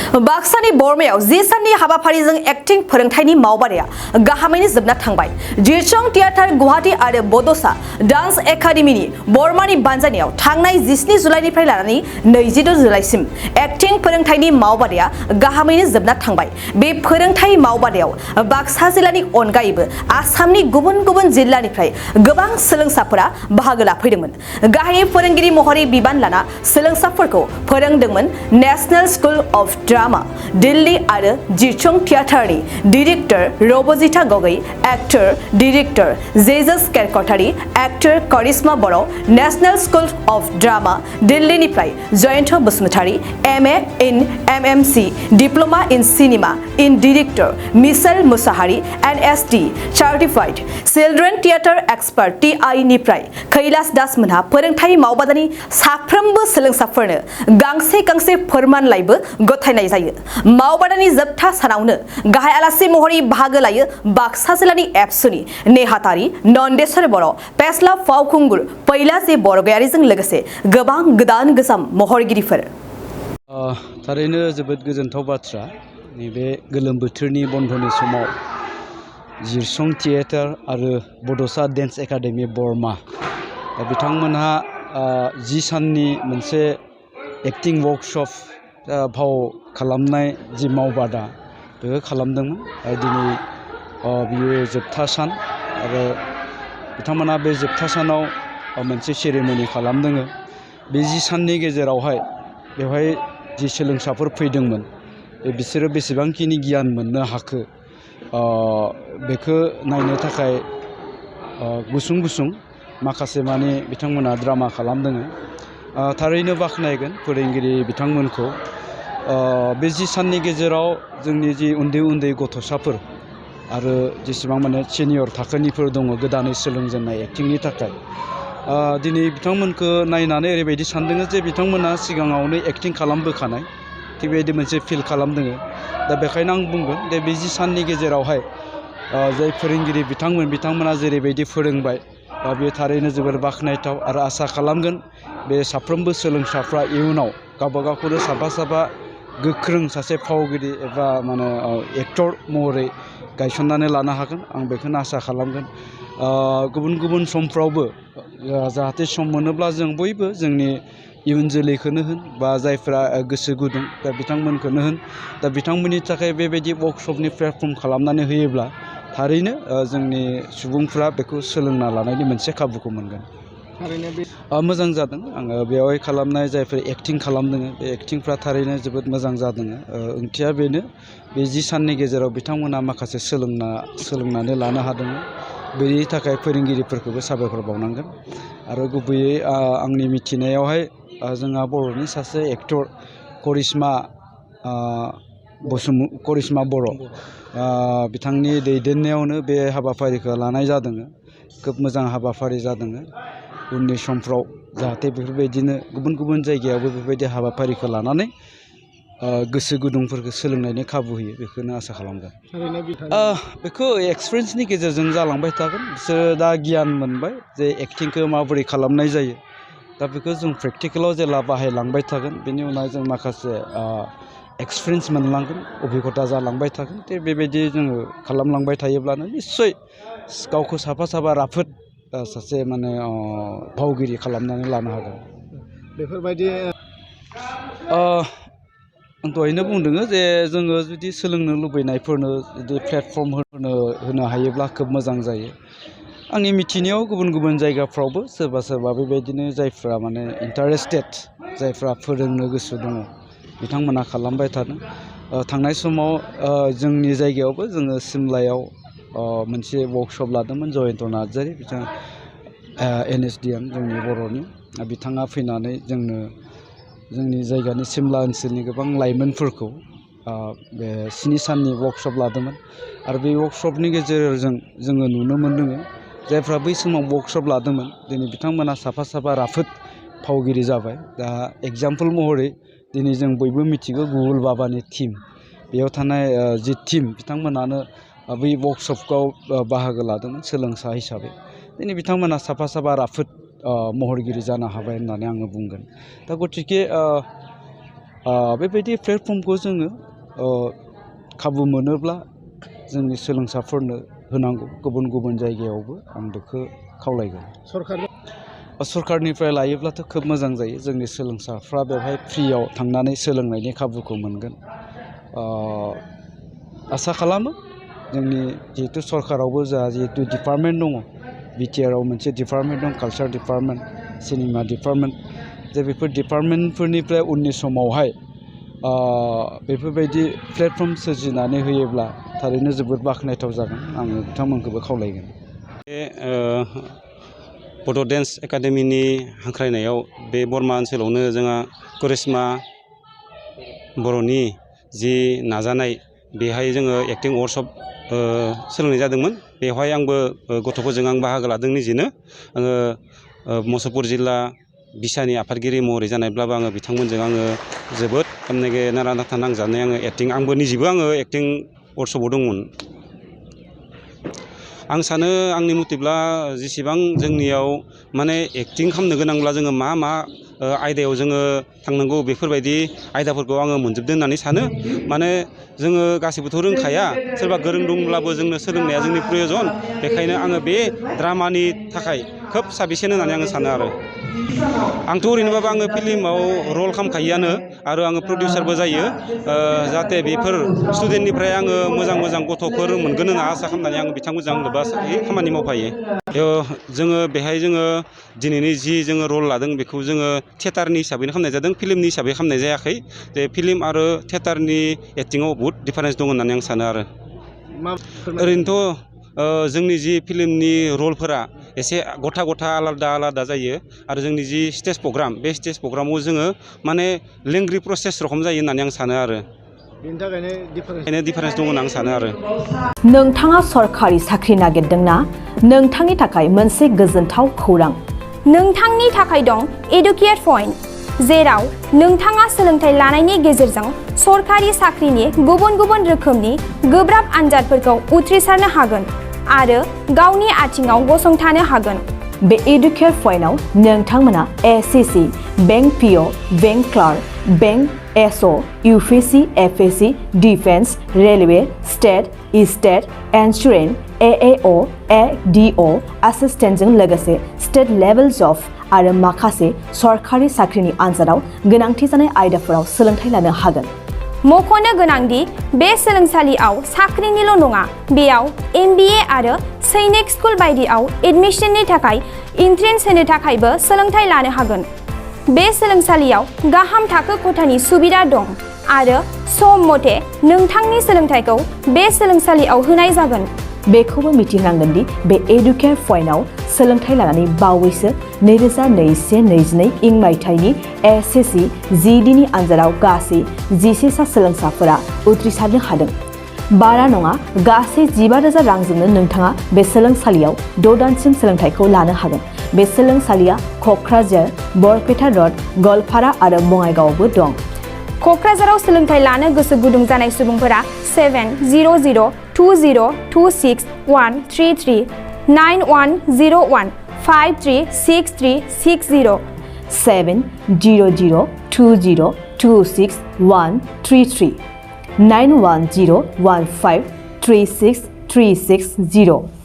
बाक्सानि बरमायाव 10 साननि हाबाफारिजों एक्टिं फोरोंथायनि मावबादाया गाहामैनो जोबना थांबाय। जिरसं थियेटार गुवाहाटी आरो बड'सआ डान्स एकाडेमीनि बरमानि बानजायनायाव थांनाय 17 जुलाइनिफ्राय लानानै 26 जुलाइसिम एक्टिं फोरोंथायनि मावबादाया गाहामैनो जोबना थांबाय। बे फोरोंथाय मावबादायाव बाक्सा जिल्लानि अनगायैबो आसामनि गुबुन गुबुन जिल्लानिफ्राय गोबां सोलोंसाफोरा बाहागो लाफैदोंमोन। गाहाय फोरोंगिरि महरै बिबान लाना सोलोंसाफोरखौ फोरोंदोंमोन National School of Drama Delhi आरो जिरसं थियेटारनि director Rabjita Gogoi, actor director Jejas Kerketari, actor Karishma Boro', National School of Drama दिल्लीनिफ्राय Jayanta Basumatary, MA in MMC, diploma in cinema in director Michelle Mushahary, NSD certified children theatre expert TI निफ्राय कैलाश दास मोनहा फोरोंथाय मावबादानि साफ्रोमबो सोलोंसाफोरनो गांसे गांसे फोरमानलाइबो गथायनाय जायो। मावबादानि जोबथा सानावनो गाहाय आलासि महरै बाहागो लायो बाक्सा जिल्लानि एबसुनि नेहाथारि नन्देश्वर बर', फेस्ला फावखुंगुर फैलाजे बरगयारिजों लोगोसे गोबां गोदान गोजाम महरगिरिफोर। थारैनो जोबोद गोजोनथाव बाथ्रा। नैबे गोलोम बोथोरनि बन्दनि समाव जिरसं थियेटार आरो बड'सा डेन्स एकाडेमी बरमा बिथांमोनहा 10 साननि मोनसे एक्टिं वर्कशप भाव खालामनाय जि मावबादा बेखौ खालामदोंमोन। दिनै बियो जोबथा सान आरो बिथांमोना बे जोबथा सानाव मोनसे सेरेमनि खालामदों। बे 10 साननि गेजेरावहाय बेवहाय जि सोलोंसाफोर फैदोंमोन बिसोरो बेसेबांखिनि गियान मोननो हाखो बेखौ नायनो थाखाय गुसुं गुसुं माखासे माने बिथांमोना ड्रामा खालामदों। थारैनो बाख्नायगोन फोरोंगिरि बिथांमोनखौ। बे 10 साननि गेजेराव जोंनि जि उन्दै उन्दै गथ'साफोर आरो जेसेबां माने सिनियर थाखोनिफोर दङ गोदानै सोलोंजेननाय एक्टिंनि थाखाय दिनै बिथांमोनखौ नायनानै ओरैबायदि सानदों जे बिथांमोना सिगाङावनो एक्टिं खालामबोखानाय थिग बेबायदि मोनसे फिल खालामदों। दा बेखायनो आं बुंगोन दे बे 10 साननि गेजेरावहाय जाय फोरोंगिरि बिथांमोना जेरैबायदि फोरोंबाय बेयो थारैनो जोबोर बाख्नायथाव आरो आसा खालामगोन बे साफ्रोमबो सोलोंसाफ्रा इयुनाव गावबा गावखौनो साफा गोख्रों सासे फावगिरि एबा माने एक्टर महरै गायसननानै लानो हागोन। आं बेखौनो आसा खालामगोन। गुबुन गुबुन समफ्रावबो जाहाथे सम मोनोब्ला जों बयबो जोंनि इयुन जोलैखौनो होन बा जायफ्रा गोसो गुदुं दा बिथांमोनखौनो होन दा बिथांमोननि थाखाय बेबायदि वर्कशपनि प्लेटफर्म खालामनानै होयोब्ला थारैनो जोंनि सुबुंफ्रा बेखौ सोलोंना लानायनि मोनसे खाबुखौ मोनगोन। थारैनो बे मोजां जादों। आङो बेवहाय खालामनाय जायफोर एक्टिं खालामदों बे एक्टिंफ्रा थारैनो जोबोद मोजां जादों। ओंथिया बेनो बे 10 साननि गेजेराव बिथांमोना माखासे सोलोंनानै लानो हादों। बेनि थाखाय फोरोंगिरिफोरखौबो साबायखर बावनांगोन। आरो गुबैयै आंनि मिथिनायावहाय जोंहा बर'नि सासे एक्टर करिश्मा बर' बिथांनि दैदेननायावनो बे हाबाफारिखौ लानाय जादों। खोब मोजां हाबाफारि जादों। उननि समफ्राव जाहाथे बेफोरबायदिनो गुबुन गुबुन जायगायावबो बेफोरबायदि हाबाफारिखौ लानानै गोसो गुदुंफोरखौ सोलोंनायनि खाबु होयो बेखौनो आसा खालामगोन। बेखौ एक्सपिरियेन्सनि गेजेरजों जालांबाय थागोन। बिसोरो दा गियान मोनबाय जे एक्टिंखौ माबोरै खालामनाय जायो। दा बेखौ जों प्रेक्टिकेलाव जेला बाहायलांबाय थागोन बेनि उनाव जों माखासे एक्सपिरियेन्स मोनलांगोन, अभिगथा जालांबाय थागोन। थिग बेबायदि जोङो खालामलांबाय थायोब्लानो निस्सय गावखौ साफा राफोद सासे माने फावगिरि खालामनानै लानो हागोन। बेफोरबायदि आं दहायनो बुंदों जे जोङो जुदि सोलोंनो लुबैनायफोरनो जुदि प्लेटफर्म होनो हायोब्ला खोब मोजां जायो। आंनि मिथिनायाव गुबुन गुबुन जायगाफ्रावबो सोरबा बेबायदिनो जायफ्रा माने इन्टारेस्टेड जायफ्रा फोरोंनो गोसो दङ बिथांमोना खालामबाय थादों। थांनाय समाव जोंनि जायगायावबो जोङो सिमलायाव मोनसे वर्कशप लादोंमोन। जयन्त नार्जारि बिथाङा NSDM जोंनि बर'नि बिथाङा फैनानै जोंनि जायगानि सिमला ओनसोलनि गोबां लाइमोनफोरखौ बे 7 साननि वर्कशप लादोंमोन। आरो बे वर्कशपनि गेजेरजों जोङो नुनो मोन्दों जायफ्रा बै समाव वर्कशप लादोंमोन दिनै बिथांमोना साफा राफोद फावगिरि जाबाय। दा एगजामपोल महरै दिनै जों बयबो मिथिगौ गुगोल बाबानि टीम बेयाव थानाय जि टीम बिथांमोनानो बै वर्कशपआव बाहागो लादोंमोन सोलोंसा हिसाबै। दिनै बिथांमोना साफा राफोद महरगिरि जानो हाबाय होननानै आङो बुंगोन। दा गतिके बेबायदि प्लेटफर्मखौ जोङो खाबु मोनोब्ला जोंनि सोलोंसाफोरनो होनांगौ गुबुन गुबुन जायगायावबो आं बेखौ खावलायगोन सरकारनिफ्राय लायोब्लाथ' खोब मोजां जायो जोंनि सोलोंसाफ्रा बेवहाय फ्रियाव थांनानै सोलोंनायनि खाबुखौ मोनगोन आसा खालामो जोंनि जिहेतु सरकारावबो जोंहा जिहेतु डिपार्टमेन्ट दङ बिटिआरआव मोनसे डिपार्टमेन्ट दं कालचार डिपार्टमेन्ट सिनेमा डिपार्टमेन्ट जे बेफोर डिपार्टमेन्टफोरनिफ्राय उननि समावहाय बेफोरबायदि प्लेटफर्म सोरजिनानै होयोब्ला थारैनो जोबोद बाख्नायथाव जागोन आङो बिथांमोनखौबो खावलायगोन बे बड'स एकाडेमिनि हांख्रायनायाव बे बरमा ओनसोलावनो जोंहा करिश्मा बर'नि जि नाजानाय बेहाय जोङो एक्टिं वर्कशप सोलोंनाय जादोंमोन बेवहाय आंबो गथ'फोरजों आं बाहागो लादों निजेनो आङो मुसलपुर जिल्ला बिसानि आफादगिरि महरै जानायब्लाबो आङो बिथांमोनजों आङो जोबोद नारा नाथा नांजानाय आङो एक्टिं आंबो निजेबो आङो एक्टिं वर्कशपआव दंमोन आं सानो आंनि मथेब्ला जेसेबां जोंनियाव माने एक्टिं खालामनो गोनांब्ला जोङो मा आयदायाव जोङो थांनांगौ बेफोरबायदि आयदाफोरखौ आङो मोनजोबदों होननानै सानो माने जोङो गासैबोथ' रोंखाया सोरबा गोरों दंब्लाबो जोंनो सोलोंनाया जोंनि प्रयजन बेखायनो आङो बे ड्रामानि थाखाय खोब साबसिन होननानै आङो सानो आंथ' ओरैनोबाबो आङो फिल्माव रल खालामखायोआनो आरो आङो प्रडिउसारबो जायो जाहाथे बेफोर स्टुडेन्टनिफ्राय आङो मोजां गथ'फोर मोनगोन होनना आसा खालामनानै आङो बिथांमोनजों लोब्बा खामानि मावफायो जोङो बेहाय जोङो दिनैनि जि जोङो रल लादों बेखौ जोङो थियेटारनि हिसाबैनो खालामनाय जादों फिल्मनि हिसाबै खालामनाय जायाखै जे फिल्म आरो थियेटारनि एक्टिङाव बहुद डिफारेन्स दं होननानै आं सानो आरो ओरैनोथ' जोंनि जि फिल्मनि रलफोरा एसे गथा आलादा जायो आरो जोंनि जि स्टेज प्रग्राम बे स्टेज प्रग्रामाव जोङो माने लेंग्रि प्रसेस रखम जायो होननानै आं सानो आरो बेनि थाखायनो डिफारेन्स दं होनना आं सानो आरो नोंथाङा सरखारि साख्रि नागिरदोंना नोंथांनि थाखाय मोनसे गोजोनथाव खौरां नोंथांनि थाखाय दं एडुकेट पइन्ट जेराव नोंथाङा सोलोंथाइ लानायनि गेजेरजों सरखारि साख्रिनि गुबुन रोखोमनि गोब्राब आनजादफोरखौ उथ्रिसारनो हागोन आरो गावनि आथिङाव गसंथानो हागोन बे एडुकेट पइन्टआव नोंथांमोना SSC bank PO bank clerk bank SO UPSC FSC defence railway state insurance AAO ADO एसिस्टेन्टजों लोगोसे स्टेट लेभेल जब आरो माखासे सरखारि साख्रिनि आनजादाव गोनांथि जानाय आयदाफोराव सोलोंथाइ लानो हागोन मख'नो गोनांदि बे सोलोंसालियाव साख्रिनिल' नङा बेयाव MBA आरो सैनिक स्कुल बायदियाव एडमिशननि थाखाय एन्ट्रेन्स होनो थाखायबो सोलोंथाइ लानो हागोन बे सोलोंसालियाव गाहाम थाखो खथानि सुबिदा दं आरो सम मथे नोंथांनि सोलोंथाइखौ बे सोलोंसालियाव होनाय जागोन बेखौबो मिथिनांगोन दि बे एडुकेट पइन्टआव सोलोंथाइ लानानै बावैसो 2021-22 इं मायथाइनि एसएससि जिडिनि आनजादाव गासै 11 सा सोलोंसाफोरा उथ्रिसारनो हादों बारा नङा गासै 15,000 रांजोंनो नोंथाङा बे सोलोंसालियाव 6 दानसिम सोलोंथाइखौ लानो हागोन बे सोलोंसालिया क'क्राझार बरपेटा रड गवालपारा आरो बङाइगावआवबो दं क'क्राझाराव सोलोंथाइ लानो गोसो गुदुं जानाय सुबुंफोरा 70020261133 9101536360 70020261133 9101536360